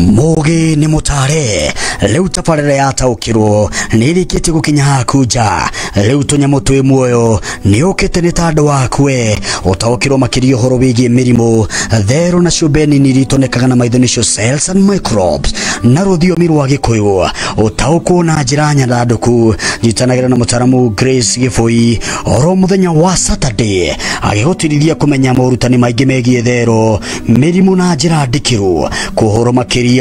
Mũgĩ nĩ mũtare rĩu tabarĩra yataũkĩrwo nĩ ĩrĩkĩtie gũkinya haku nja. Rĩu tũnyamũ twĩ muoyo nĩ ũkĩte nĩ ta andũ akwe ũtaũkĩrwo makĩria ũhoro wĩgiĩ mĩrimũ, therũ na ciũmbe nini iria itonekaga na maitho nĩcio cells and microbes na rũthiomi rwa Gĩkũyũ, ũtaũkwo na njĩra nyandandũku. Nyitanagĩra na mũtaramu Grace Gĩbũi oro mũthenya wa Saturday agĩgũtirithia kũmenya morutani maingĩ megiĩ therũ, mĩrimũ na njĩra ndikĩru. Kũhoro makĩria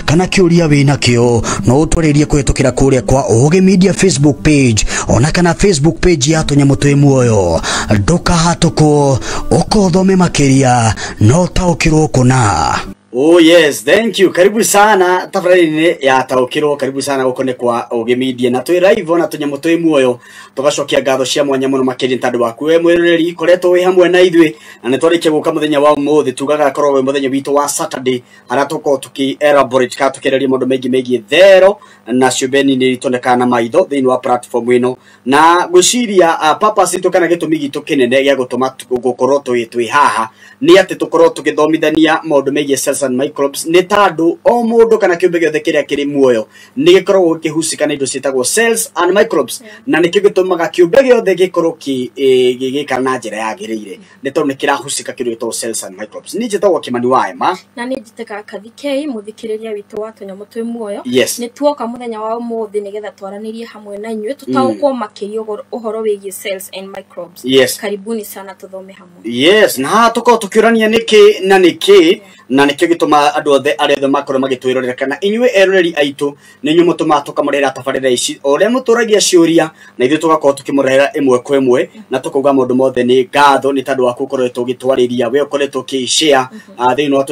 kana kĩũria wĩnakĩo no ũtwarĩrie kũhĩtũkĩra kũrĩa kwa Ũgĩ Media Facebook page ona kana Facebook page ya tũnyamũ twĩ muoyo. Ndũkahatũkwo, ũkothome makĩria no ũtaũkĩrwo kũna. Oh yes, thank you. Karibu sana tabarĩra-inĩ ya taũkĩrwo. Karibu sana gũkũ nĩ kwa Ũgĩ Media na twĩ live na tũnyamũ twĩ muoyo. Tũgacokia ngatho cia mwanya mũno makĩria nĩ tondũ waku we mwĩroreri koretwo wĩ hamwe na ithuĩ na nĩ twarĩkia gũka mũthenya wa ũmũthĩ. Tugaga korwo wĩ mũthenya witũ wa Saturday harĩa tũkorwo tũkĩ elaborate kana tũkĩarĩria maũndũ maingĩ megiĩ thero na ciũmbe nini itonekaga na maitho thĩinĩ wa platform ĩno, na ngwĩciria purpose itũ kana gĩtũmi gitũ kĩnene gĩa gũtũma gũkorwo twĩ haha nĩ atĩ tũkorwo tũgĩthomithania maũndũ megiĩ cells and microbes, nĩ tondũ o mũndũ kana kĩũmbe gĩothe kĩrĩa kĩrĩ muoyo nĩ gĩkoragwo gĩkĩhusika na indo ciĩtagwo cells and microbes, na nĩkĩo gĩtũmaga kĩũmbe gĩothe gĩkorwo gĩgĩikara na njĩra yagĩrĩire, nĩ tondũ nĩ kĩrahusika kĩndũ gĩtagwo cells and microbes. Niĩ njĩtagwo Kĩmani wa Emma na nĩ njĩtĩkaga Kathi K, mũthikĩrĩria witũ wa tũnyamũ twĩ muoyo. Yes. Nĩ tuoka mũthenya wa ũmũthĩ nĩgetha twaranĩrie hamwe na inyuĩ tũtaũkwo makĩria ũhoro wĩgiĩ cells and microbes. Yes. Karibuni sana tũthome hamwe. Yes, na haha tũkorwo tũkĩũrania nĩkĩ na nĩkĩ na nĩkĩo gĩtũmaga andũ othe arĩa othe makorwo magĩtwĩrorera kana inyuĩ eroreri aitũ nĩ inyuĩ mũtũmaga tũkamũrehera tabarĩra ici o ũrĩa mũtũragia ciũria na ithuĩ tũgakorwo tũkĩmũrehera ĩmwe kwa ĩmwe na tũkauga maũndũ mothe nĩ ngatho nĩ tondũ waku ũkoretwo ũgĩtwarĩria we ũkoretwo ũkĩ-share thĩinĩ wa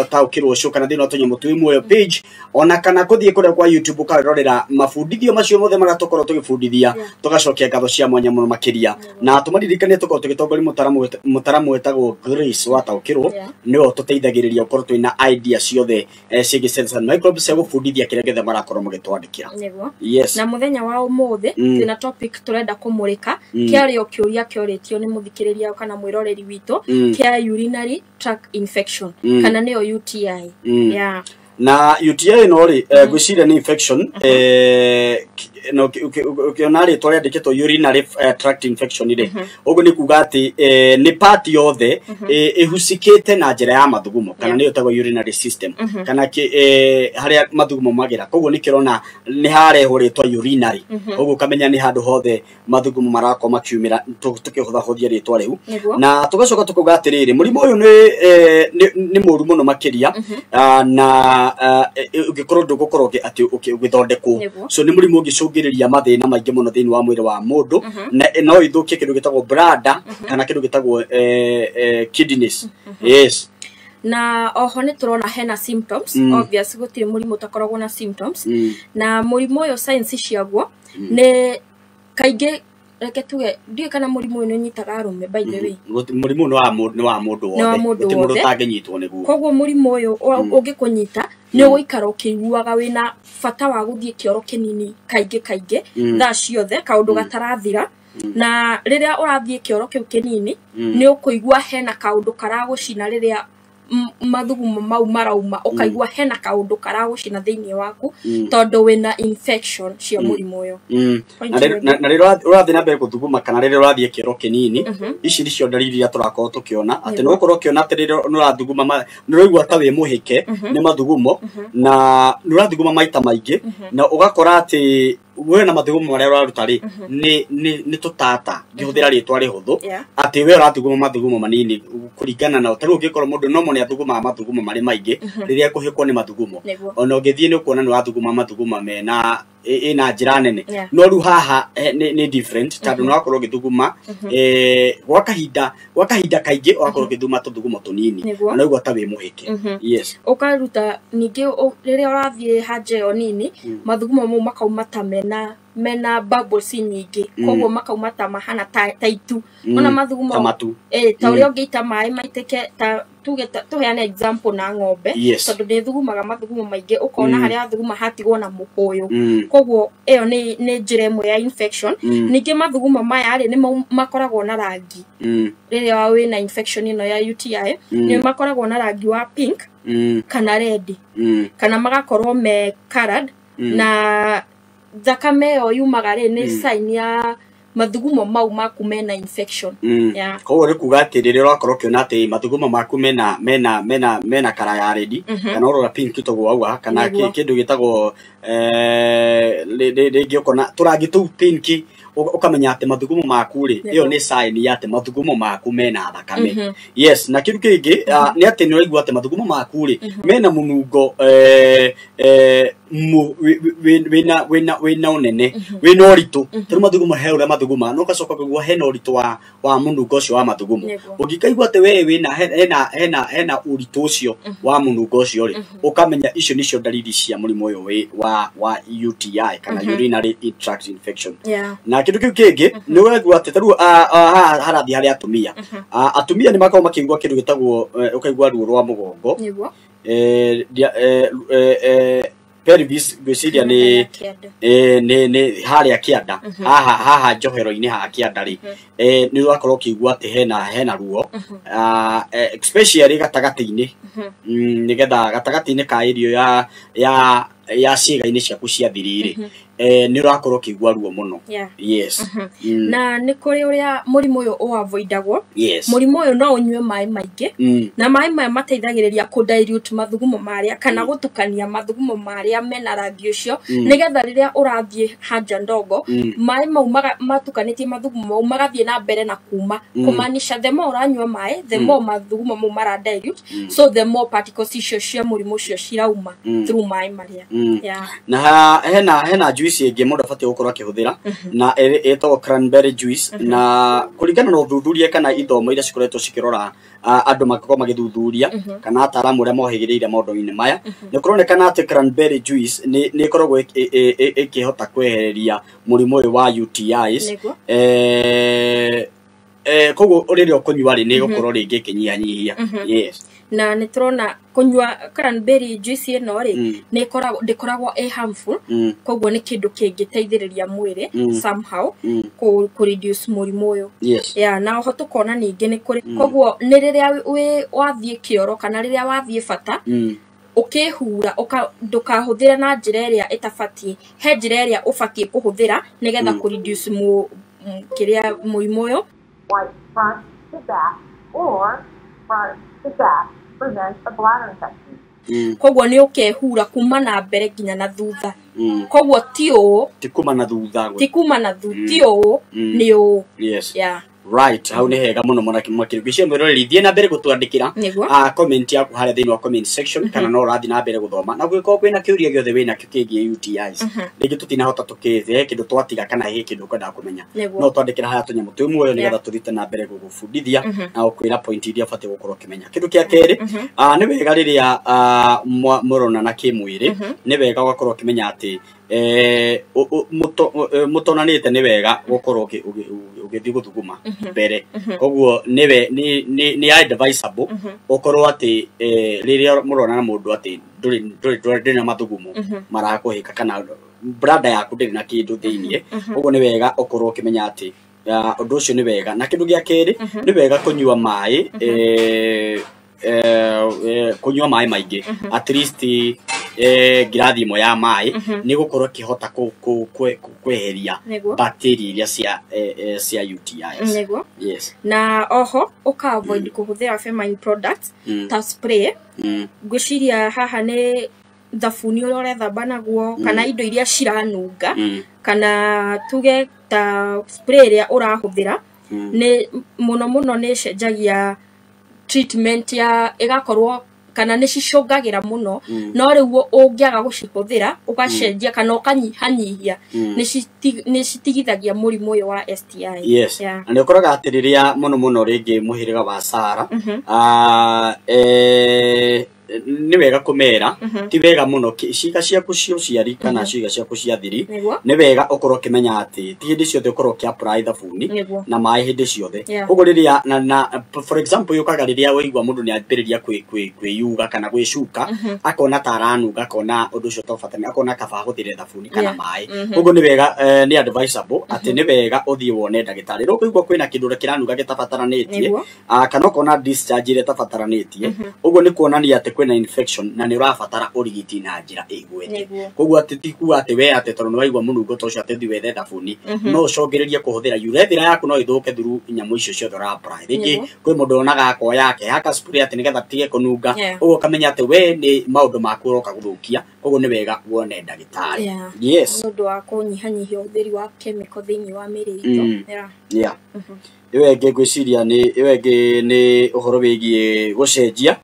taũkĩrwo show kana thĩinĩ wa tũnyamũ twĩ muoyo page ona kana kũthiĩ kũrĩa kwa YouTube ũkarorera mabundithio macio mothe marĩa tũkorwo tũgĩbundithia. Tũgacokia ngatho cia mwanya mũno makĩria na tũmaririkanie tũkorwo tũgĩtongoria mũtaramu wĩtagwo Grace wa taũkĩrwo, nĩwe ũtũteithagĩrĩria gũkorwo twĩna idea ciothe ciĩgiĩ cells and microbes cia gũbundithia kĩrĩa gĩothe marakorwo magĩtwandĩkĩra. Nĩguo. Yes. Na mũthenya wa ũmũthĩ twĩna topic tũrenda kũmũrĩka kĩarĩ o kĩũria kĩorĩtio nĩ mũthikĩrĩria kana mwĩroreri witũ kĩa urinary tract infection kana nĩyo UTI. Yeah. Na UTI ĩno rĩ, ngwĩciria nĩ infection no ũkĩona rĩtwa rĩandĩkĩtwo urinary tract infection rĩ, ũguo nĩ kuga atĩ nĩ part yothe ĩhusikĩte na njĩra ya mathugumo kana nĩyo ĩtagwo urinary system kana harĩa mathugumo magera. Koguo nĩkĩrona nĩ harehwo rĩtwa urinary, ũguo ũkamenya nĩ handũ hothe mathugumo marakorwo makiumĩra tũkĩhũthahũthia rĩtwa rĩu. Na tũgacoka tũkauga atĩrĩrĩ, mũrimũ ũyũ nĩ mũru mũno makĩria na ũngĩkorwo ndũgũkorwo atĩ ũgĩthondekwo. So nĩ mũrimũ ũngĩcũngĩrĩria mathĩna maingĩ mũno thĩinĩ wa mwĩrĩ wa mũndũ na no ithũkie kĩndũ gĩtagwo bladder kana kĩndũ gĩtagwo kidneys. Yes. Na oho nĩ tũrona hena symptoms. Obvious gũtirĩ mũrimũ ũtakoragwo na symptoms. Na mũrimũ ũyũ signs ciaguo nĩ kaingĩ, reke tuge ndiũĩ kana mũrimũ ũyũ nĩ ũnyitaga arũme, by the way. Mũrimũ nĩ wa mũndũ Nĩ wa wothe. Mũndũ Gũtirĩ mũndũ wothe. ũtangĩnyitwo nĩguo. Koguo mũrimũ ũyũ ũngĩkũnyita nĩ ũgũikara ũkĩiguaga wĩna bata wa gũthiĩ kĩoro kĩnini kaingĩ kaingĩ, thaa ciothe, kaũndũ gatarathira. Na rĩrĩa ũrathiĩ kĩoro kĩu kĩnini nĩ ũkũigua hena kaũndũ karagũcina rĩrĩa mathugumo mau marauma, ũkaigua hena kaũndũ karagũcina thĩinĩ waku tondũ wĩna infection cia mũrimũ ũyũ. Point. Na rĩrĩa ũrathiĩ na mbere gũthuguma kana rĩrĩa ũrathiĩ kĩoro kĩnini, ici nĩcio ndariri iria tũrakorwo tũkĩona atĩ nĩ ũgũkorwo ũkĩona atĩ rĩrĩa nĩ ũrathuguma nĩ ũraigua ta wĩ mũhĩke nĩ mathugumo na nĩ ũrathuguma maita maingĩ na ũgakora atĩ we na mathugumo marĩa ũraruta rĩ nĩ tũtata, ngĩhũthĩra rĩtwa rĩhũthũ, atĩ we ũrathuguma mathugumo manini kũringana na tarĩu ũngĩkorwo mũndũ no mone athugumaga mathugumo marĩ maingĩ rĩrĩa ekũhĩkwo nĩ mathugumo. Ona ũngĩthiĩ nĩ ũkuona nĩ wathuguma mathuguma mena ĩna njĩra nene. No rĩu haha nĩ different tondũ nĩ wakorwo ũgĩthuguma gwa kahinda kaingĩ ũgakorwo ũgĩthuguma tũthugumo tũnini na ũigua ta wĩ mũhĩke. Yes. Ũkaruta ningĩ rĩrĩa ũrathiĩ hanja ĩyo nini, mathugumo mau makauma ta mena bubbles nyingĩ, koguo makauma ta mahana ta itu ona mathugumo Ta matu. Ta ũrĩa ũngĩita maĩ maitĩke, ta tuge tũheane example na ng'ombe, tondũ nĩ thugumaga mathugumo maingĩ, ũkona harĩa athuguma hatigwo na mũkũyũ. Koguo ĩyo nĩ njĩra ĩmwe ya infection. Ningĩ mathugumo maya rĩ, nĩ makoragwo na rangi. Rĩrĩa wĩna infection ĩno ya UTI, nĩ makoragwo na rangi wa pink. kana red kana magakorwo me colored na thakame ĩyo yumaga rĩ nĩ sign ya mathugumo mau maku mena infection. Yeah. Koguo nĩ kuga atĩ rĩrĩa ũrakorwo ũkĩona atĩ mathugumo maku mena mena mena mena kara ya red kana ũrora pink toguo wauga kana kĩndũ gĩtagwo rĩngĩ ũkona tũrangi tũu pink ũkamenya atĩ mathugumo maku rĩ ĩyo nĩ sign ya atĩ mathugumo maku mena thakame. Yes, na kĩndũ kĩngĩ nĩ atĩ nĩ ũraigua atĩ mathugumo maku rĩ mena mũnungo wĩna wĩna wĩna ũnene wĩna ũritũ tondũ mathugumo he ũrĩa mathuguma no ũgacoka ũkaigua hena ũritũ wa mũnungo ũcio wa mathugumo. Ũngĩkaigua atĩ we wĩna hena hena hena ũritũ ũcio wa mũnungo ũcio rĩ ũkamenya icio nĩcio ndariri cia mũrimũ ũyũ wa UTI kana urinary tract infection. Na kĩndũ kĩu kĩngĩ nĩ ũraigua atĩ tarĩu haha harathiĩ harĩ atumia. Atumia nĩ makoragwo makĩigua kĩndũ gĩtagwo ũkaigua ruo rwa mũgongo pelvis ngwĩciria nĩ nĩ harĩa kĩanda haha haha njohero-inĩ ha kĩanda rĩ nĩ ũrakorwo ũkĩigua atĩ hena ruo especially gatagatĩ-inĩ nĩgetha gatagatĩ-inĩ ka irio ya ya ciĩga-inĩ ciaku cia thiri rĩ nĩ ũrakorwo ũkĩigua ruo mũno. Yes. Na nĩ kũrĩ ũrĩa mũrimũ ũyũ ũavoidagwo. Mũrimũ ũyũ no ũnyue maĩ maingĩ na maĩ maya mateithagĩrĩria kũ dilute mathugumo marĩa kana gũtukania mathugumo marĩa mena rangi ũcio nĩgetha rĩrĩa ũrathiĩ haja ndogo maĩ mau matukanĩtie mathugumo mau magathiĩ na mbere na kuma kũmaanisha the more ũranyua maĩ the more mathugumo mau mara dilute so the more particles icio cia mũrimũ ũcio cirauma through maĩ marĩa. Na hena juice ĩngĩ mũndũ abatiĩ gũkorwo akĩhũthĩra na ĩtagwo cranberry juice na kũringana na ũthuthuria kana ithomo iria cikoretwo cikĩrora andũ makorwo magĩthuthuria kana ataaramu arĩa mohĩgĩrĩire maũndũ-inĩ maya nĩ kũronekana atĩ cranberry juice nĩ ĩkoragwo ĩkĩhota kwehereria mũrimũ ũyũ wa UTIs. Koguo rĩrĩa ũkũnyua rĩ nĩ ĩgũkorwo rĩngĩ ĩkĩnyihanyihia. Yes. Na nĩ tũrona kũnyua cranberry juice ĩno rĩ nĩ ndĩkoragwo ĩ harmful koguo nĩ kĩndũ kĩngĩteithĩrĩria mwĩrĩ somehow kũ reduce mũrimũ ũyũ. Yeah, na oho tũkona ningĩ nĩ kũrĩ koguo nĩ rĩrĩa wathiĩ kĩoro kana rĩrĩa wathiĩ bata ũkĩhura ndũkahũthĩre na njĩra ĩrĩa ĩtabatiĩ, he njĩra ĩrĩa ũbatiĩ kũhũthĩra nĩgetha kũ reduce kĩrĩa mũrimũ ũyũ. Like front to back or front to back prevents a bladder infection. Koguo nĩ ũkehura kuma na mbere nginya na thutha. Koguo ti ũũ ti kuma na thutha ti kuma na thutha ti ũũ nĩ ũũ. Yes. Yeah. Right, hau nĩ hega mũno mũno makĩria ngwĩciria mwĩroreri thiĩ na mbere gũtwandĩkĩra comment yaku harĩa thĩinĩ wa comment section kana no ũrathiĩ na mbere gũthoma na gũgĩkorwo kwĩna kĩũria gĩothe wĩnakĩo kĩgiĩ UTIs rĩngĩ tũtinahota tũkĩhe kĩndũ twatiga kana he kĩndũ ũkwendaga kũmenya no twandĩkĩra harĩa tũnyamũ twĩ muoyo nĩgetha tũrute na mbere gũgũbundithia na gũkwĩra point iria ũbatiĩ gũkorwo ũkĩmenya. Kĩndũ kĩa kerĩ nĩ wega rĩrĩa mũronana kĩmwĩrĩ nĩ wega ũgakorwo ũkĩmenya atĩ mũtonanĩte nĩ wega gũkorwo ũgĩthiĩ gũthuguma mbere koguo nĩ advisable ũkorwo atĩ rĩrĩa mũrona na mũndũ atĩ ndũrĩ na mathugumo marakũhĩka kana brada yaku ndĩrĩ na kĩndũ thĩiniĩ ũguo nĩ wega ũkorwo ũkĩmenya atĩ ũndũ ũcio nĩ wega. Na kĩndũ gĩa kerĩ nĩ wega kũnyua maĩ kũnyua maĩ maingĩ at least ngirathi ĩmwe ya maĩ nĩ gũkorwo ĩkĩhota kweheria bacteria iria cia UTIs. Yes. Na oho ũka avoid kũhũthĩra feminine products ta spray. Ngwĩciria haha nĩ thabuni ũrĩa ũrethamba naguo kana indo iria ciranunga kana tuge ta spray ĩrĩa ũrahũthĩra nĩ mũno mũno nĩ ĩcenjagia treatment ya ĩgakorwo kana nĩ cicũngagĩra mũno no rĩu ũngĩaga gũcihũthĩra ũgacenjia kana ũkanyihanyihia nĩ citigithagia mũrimũ ũyũ wa STI. Yes. Na nĩ ũkoraga atĩ rĩrĩa mũno mũno rĩngĩ mũhĩrĩga wa Sara nĩ wega kũmera ti wega mũno ciĩga ciaku cia ũciari kana ciĩga ciaku cia thiri nĩ wega ũkorwo ũkĩmenya atĩ ti hĩndĩ ciothe ũkorwo ũkĩ apply thabuni na maĩ hĩndĩ ciothe. Koguo rĩrĩa na for example yũkaga rĩrĩa waigua mũndũ nĩ ambĩrĩria kwĩyuga kana gwĩcuka akona ta aranunga akona ũndũ ũcio to bata akona kaba ahũthĩre thabuni kana maĩ. Koguo nĩ wega nĩ advisable atĩ nĩ wega ũthiĩ wone ndagĩtarĩ rĩrĩa ũkũigua kwĩna kĩndũ kĩranunga gĩtabataranĩtie kana ũkona discharge ĩrĩa ĩtabataranĩtie ũguo nĩ kuonania atĩ kwĩna infection na nĩ ũrabatara ũrigiti na njĩra ĩgwete. Nĩguo. Koguo atĩ ti kuga atĩ we atĩ tondũ nĩ waigua mũnungo ta ũcio atĩ ũthiĩ wethe thabuni, no ũcũngĩrĩrie kũhũthĩra urethra yaku no ĩthũke through nyamũ icio ciothe ũra apply. Rĩngĩ Nĩguo. kwĩ mũndũ wonaga akoya akehaka spray atĩ nĩgetha atige kũnunga, Yeah. ũguo ũkamenya atĩ we nĩ maũndũ maku ũroka gũthũkia, koguo nĩ wega wone ndagĩtarĩ. Yeah. Yes. Nĩ ũndũ wa kũnyihanyihia ũhũthĩri wa chemical thĩinĩ wa mĩĩrĩ itũ. Yeah. Yeah. Ĩyo ĩngĩ ngwĩciria nĩ ĩyo ĩngĩ nĩ ũhoro wĩgiĩ gũcenjia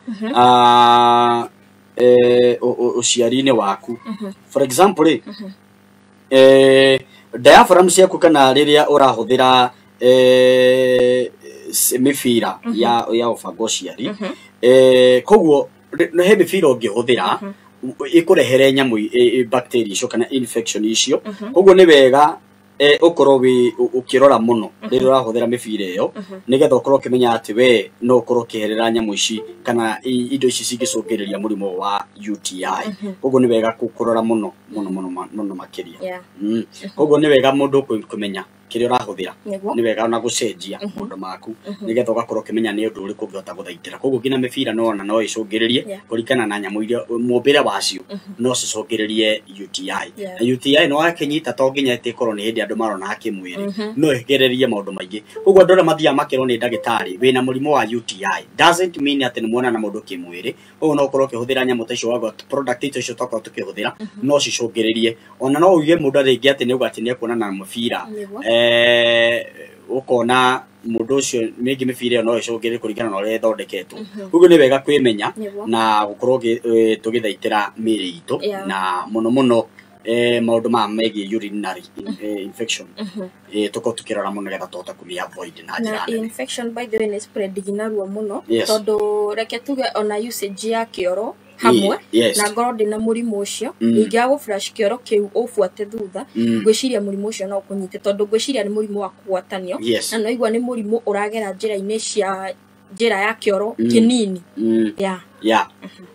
ũciari-inĩ waku. For example rĩ, diaphragm ciaku kana rĩrĩa ũrahũthĩra mĩbira ya ũbanga ũciari, koguo he mĩbira ũngĩhũthĩra ĩkũrehere nyamũ bacteria icio kana infection icio. Koguo nĩ wega ũkorwo wĩ ũkĩrora mũno rĩrĩa ũrahũthĩra mĩbira ĩyo, nĩgetha ũkorwo ũkĩmenya atĩ we no ũkorwo ũkĩherera nyamũ ici kana indo ici cingĩcũngĩrĩria mũrimũ wa UTI. Koguo nĩ wega kũrora mũno mũno mũno mũno makĩria. Yeah. Koguo nĩ wega mũndũ kũmenya kĩrĩa ũrahũthĩra. Nĩguo. Nĩ wega ona gũcenjia maũndũ maku nĩgetha ũgakorwo ũkĩmenya nĩ ũndũ ũrĩkũ ũngĩhota gũthaitĩra. Koguo nginya mĩbira no ona no ĩcũngĩrĩrie Yeah. kũringana na nyamũ iria mũmbĩre wacio no cicũngĩrĩrie UTI. Yeah. Na UTI no wakĩnyita to nginya ĩtĩ ĩkorwo nĩ hĩndĩ andũ marona kĩmwĩrĩ, no ĩgererie maũndũ maingĩ. Koguo andũ arĩa mathiaga makĩrwo nĩ ndagĩtarĩ wĩna mũrimũ wa UTI doesn't mean atĩ nĩ muonana na mũndũ kĩmwĩrĩ. Koguo no ũkorwo ũkĩhũthĩra nyamũ ta icio wagwa product icio twakorwo tũkĩhũthĩra no cicũngĩrĩrie. Ona no uge mũndũ rĩngĩ atĩ nĩ auga atĩ nĩ ekuonana na mũbira, Nĩguo. Ũkona mũndũ ũcio mĩngĩ mĩbira ĩyo no ĩcũngĩrĩrie kũringana na ũrĩa ĩthondeketwo. Koguo nĩ wega kwĩmenya Nĩguo. na gũkorwo tũgĩthaitĩra mĩĩrĩ itũ Yeah. na mũno mũno maũndũ maya megiĩ urinary infection, tũkorwo tũkĩrora mũno nĩgetha tũhote kũmĩ avoid na Na njĩra nene. infection, by the way, nĩ spread narua mũno, Yes. tondũ reke tuge ona usage ya kĩoro hamwe Yes. na ngorwo ndĩna mũrimũ ũcio, ingĩaga gũ flush kĩoro kĩu ũbuate thutha, ngwĩciria mũrimũ ũcio no ũkũnyite, tondũ ngwĩciria nĩ mũrimũ wa kũgwatanio. Yes. Na noigua nĩ mũrimũ ũragera njĩra-inĩ cia njĩra ya kĩoro kĩnini. Yeah. Yeah.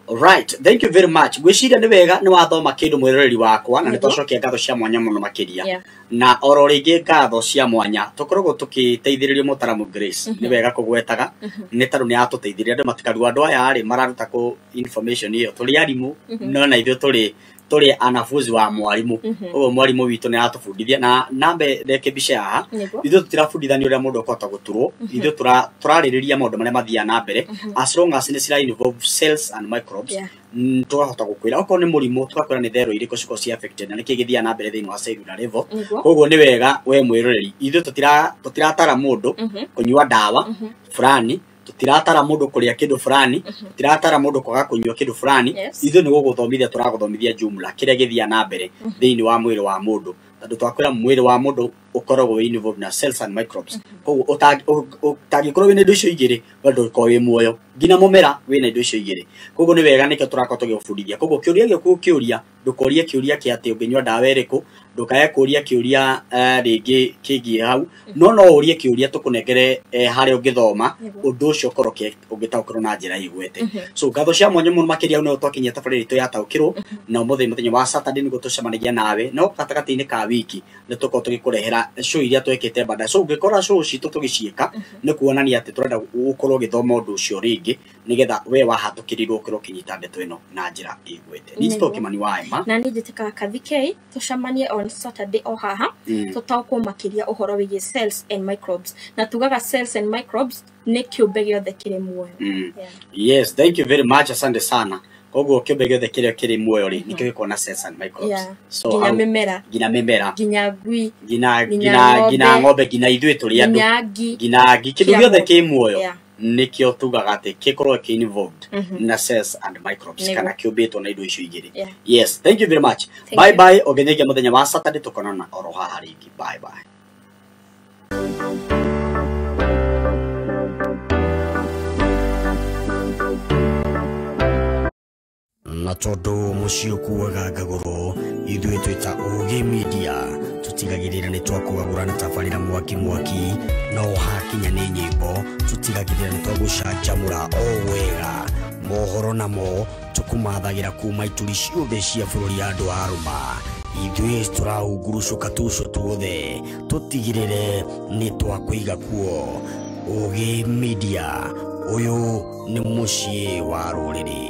Alright, thank you very much. Ngwĩciria nĩ wega nĩ wathoma kĩndũ mwĩroreri wakwa na nĩ Nĩguo. twacokia ngatho cia mwanya mũno makĩria. Yeah. Na oro rĩngĩ ngatho cia mwanya tũkoragwo tũkĩteithĩrĩrio mũtaramu Grace. Nĩ wega kũgwetaga nĩ tondũ nĩ atũteithĩrĩria andũ matikarua andũ aya rĩ mararuta kũ information ĩyo tũrĩ arimũ, no na ithuĩ tũrĩ anafunzi wa mwarimu. Ũguo mwarimu witũ nĩ aratũbundithia na nambe rekebisha haha. Nĩguo. Ithuĩ tũtirabundithania ũrĩa mũndũ akũhota gũturwo, ithuĩ tũrarĩrĩria maũndũ marĩa mathiaga na mbere as long as nĩ cira involve cells and microbes. Yeah. Tũkahota gũkwĩra okorwo nĩ mũrimũ, tũgakwĩra nĩ therũ irĩkũ cikorwo ci affected na nĩkĩ gĩthiaga na mbere thĩinĩ wa cellular level. Nĩguo. Koguo nĩ wega we mwĩroreri, ithuĩ tũtiratara mũndũ kũnyua ndawa fulani, tũtiratara mũndũ kũrĩa kĩndũ fulani, tũtiratara mũndũ kwaga kũnyua kĩndũ fulani. Yes. Ithuĩ nĩ gũgũthomithia tũragũthomithia jumla kĩrĩa gĩthiaga na mbere thĩinĩ wa mwĩrĩ wa mũndũ, tondũ twakwĩra mwĩrĩ wa mũndũ ũkoragwo wĩ involved na cells and microbes. Koguo ũtangĩkorwo wĩna indo icio igĩrĩ, we ndũgũkorwo wĩ muoyo. Nginya mũmera wĩna indo icio igĩrĩ. Koguo nĩ wega nĩkĩo tũrakorwo tũgĩgũbundithia. Koguo kĩũria gĩaku ũkĩũria, ndũkorie kĩũria kĩa atĩ ũngĩnyua ndawa ĩrĩkũ, ndũkae kũria kĩũria rĩngĩ kĩgiĩ hau, no no ũrie kĩũria tũkũnengere harĩa ũngĩthoma Nĩguo. ũndũ ũcio ũkorwo ũngĩtaũkĩrwo na njĩra ĩgwete. So ngatho cia mwanya mũno makĩria hau nĩho twakinyia tabarĩra itũ ya taũkĩrwo, na ũmũthĩ mũthenya wa Saturday nĩguo tũcemanagia nawe, no gatagatĩ-inĩ ka wiki nĩ tũkorwo tũgĩkũrehera show iria twekĩte baadaye. So ũngĩkora show citũ tũgĩciĩka nĩ kuonania atĩ tũrenda ũkorwo ũgĩthoma ũndũ ũcio rĩngĩ nĩgetha we wahatũkĩrĩrwo ũkorwo ũkĩnyita ndeto ĩno na njĩra ĩgwete. Niĩ njĩtagwo Nĩguo. Kĩmani wa Emma. Na niĩ njĩtĩkaga Kathi K. Tũcemanie on Saturday o haha, tũtaũkwo makĩria ũhoro wĩgiĩ cells and microbes, na tugaga cells and microbes nĩ kĩũmbe gĩothe kĩrĩ muoyo. Yeah. Yes, thank you very much, asante sana. Koguo kĩũmbe gĩothe kĩrĩa kĩrĩ muoyo rĩ nĩkĩo gĩkoragwo na cells and microbes. Yeah. So nginya hau- mĩmera, nginya mĩmera, nginya ngui, nginya nginya nginya nginya ng'ombe, ng'ombe, nginya ithuĩ tũrĩ andũ, nginya ngi, nginya ngi, kĩndũ kĩa gĩothe mũndũ. kĩ muoyo Yeah. nĩkĩo tugaga atĩ gĩkorwo kĩ involved na cells and microbes Nĩguo. kana kĩũmbĩtwo na indo icio igĩrĩ. Yeah. Yes, thank you very much. Thank Bye you. bye, ũngenyegia mũthenya wa Saturday tũkonana oro haha rĩngĩ. Bye bye. Na tondũ mũciĩ ũkuaga ngagũrũ, ithuĩ twĩta Ũgĩ Media tũtigagĩrĩra nĩ twakũgagũra na tabarĩra mwaki mwaki, no hakinya nĩ nyĩmbo tũtigagĩrĩra nĩ twagũcanjamũra o wega, mohoro namo tũkũmathagĩra kuma ituri ciothe cia bũrũri andũ a rũma. Ithuĩ tũrahungurucũka tuco tuothe tũtigĩrĩre nĩ twakũiga kuo. Ũgĩ Media, ũyũ nĩ mũciĩ wa rũrĩrĩ.